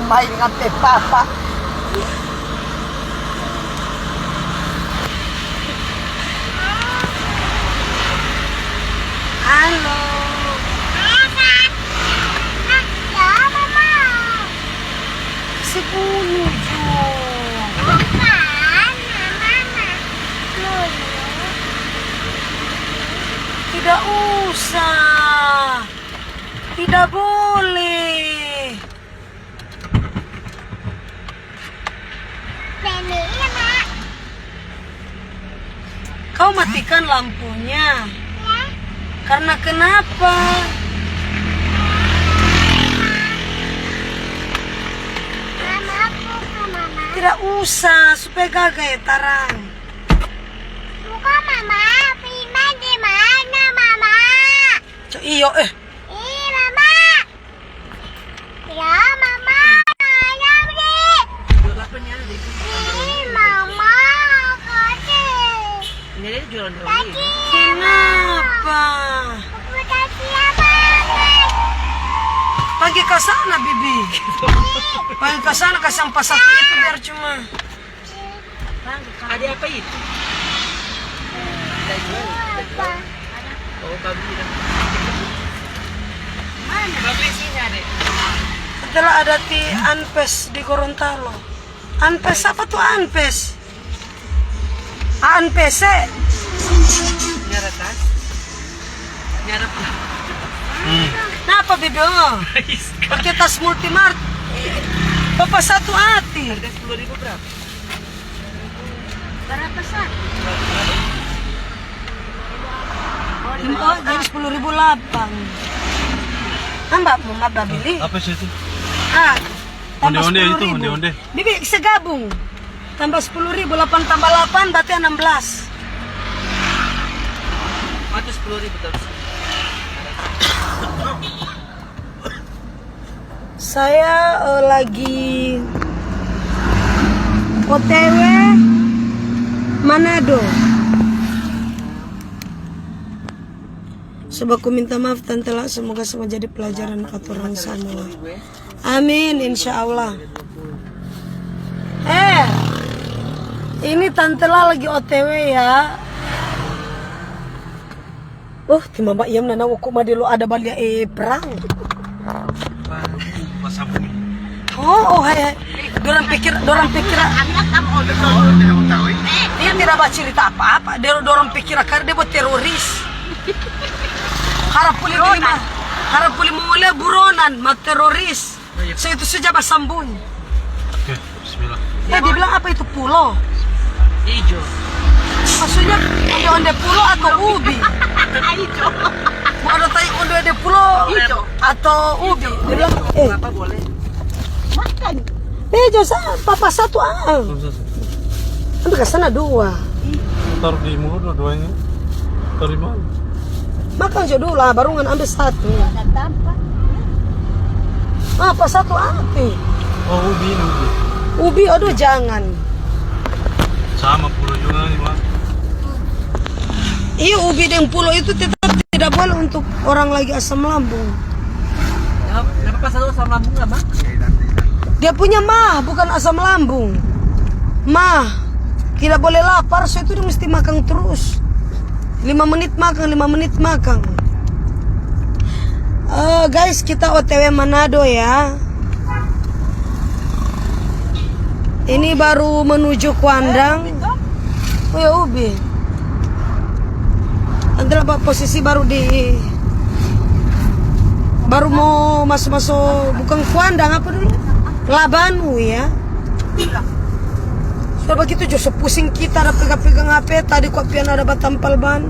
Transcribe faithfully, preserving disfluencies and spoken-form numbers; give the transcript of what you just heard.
Main ngante papa. Halo. Ya, Mama. Sepuluh jo. Bukan, Mama. Sepuluh. Tidak usah. Tidak boleh. Kau matikan lampunya. Ya. Karena kenapa? Mama, aku ke mana? Tidak usah, supaya gaga ya tarang. Bukan, Mama, Pima di mana, Mama? Cok, iyo, eh. Ih, Mama. Ya, Mama, ada beli. Ih, Mama, kasih. Ini dia jualan terus. Kasih, ya, Mama. Kenapa? Aku kasih, ya, Mama. Pagi ka sana, Bibi. Ih. Pagi ka sana, kasang pasar itu biar cuma. Ada apa itu? Ada jual, ada jual. Oh, babi dah. Mana? Babi sini ada. Setelah ada ti Anpes di Gorontalo. Anpes apa tuh Anpes? Anpes, eh? Ini ada tas. Ini ada apa? Hmm. Kenapa, Bibi? Pakai tas Multimart. Papa satu hati. Harga sepuluh ribu berapa? Berapa satu? Oh, jadi sepuluh ribu delapan. Nambah, mau nambah beli? Apa sih itu? Ah, tambah sepuluh ribu. Onde-onde itu, onde-onde. Bibi, bisa gabung. Tambah sepuluh ribu, delapan tambah delapan berarti enam belas. Atau sepuluh ribu terus. Saya, eh, lagi O T W Manado. Coba ku minta maaf, Tante La, semoga semua jadi pelajaran pa torang samua. Amin, insya Allah. Eh, ini Tante La lagi O T W ya. Oh, ti mama iam nana woko ma delo ada balia, eh, perang. Oh, oh, hai, hai. Dorang pikir, dorang pikir. Dia tidak bacirita apa-apa. Dia, dorang pikir kare dia buat teroris. Harap puli di lima. Harap puli mo lia buronan, ma teroris. So itu saja basambung. Oke, bismillah. Eh, dia bilang apa itu pulo? Ijo. Maksudnya onde-onde pulo atau ubi? Ijo. Mau ada tanya onde-onde pulo atau ubi? Dia bilang, eh. Apa boleh? Makan. Eh, jo sa, papa satu ah. Ambil ke sana dua. Taruh di mulut dua-duanya. Taruh di mana? Makan jo dulu lah, baru ngan ambil satu. Ada tampa. Apa satu hati? Oh, ubi, ubi. Ubi, aduh, jangan. Sama pulo juga nih, Bang. Iya, ubi deng pulo itu tetap tidak boleh untuk orang lagi asam lambung. Ya, kenapa pas satu asam lambung, Bang? Dia punya mah, bukan asam lambung. Mah, tidak boleh lapar, so itu dia mesti makan terus. Lima menit makan, lima menit makan. Eh, guys, kita O T W Manado ya. Ini baru menuju Kuandang. Oh ya, ubi. Antara apa posisi baru di, baru mo maso-maso, bukan Kuandang, apa dulu? Labanu ya. Sudah begitu jo so pusing kita, ada pegang-pegang H P, tadi kwa pian ada batampal ban.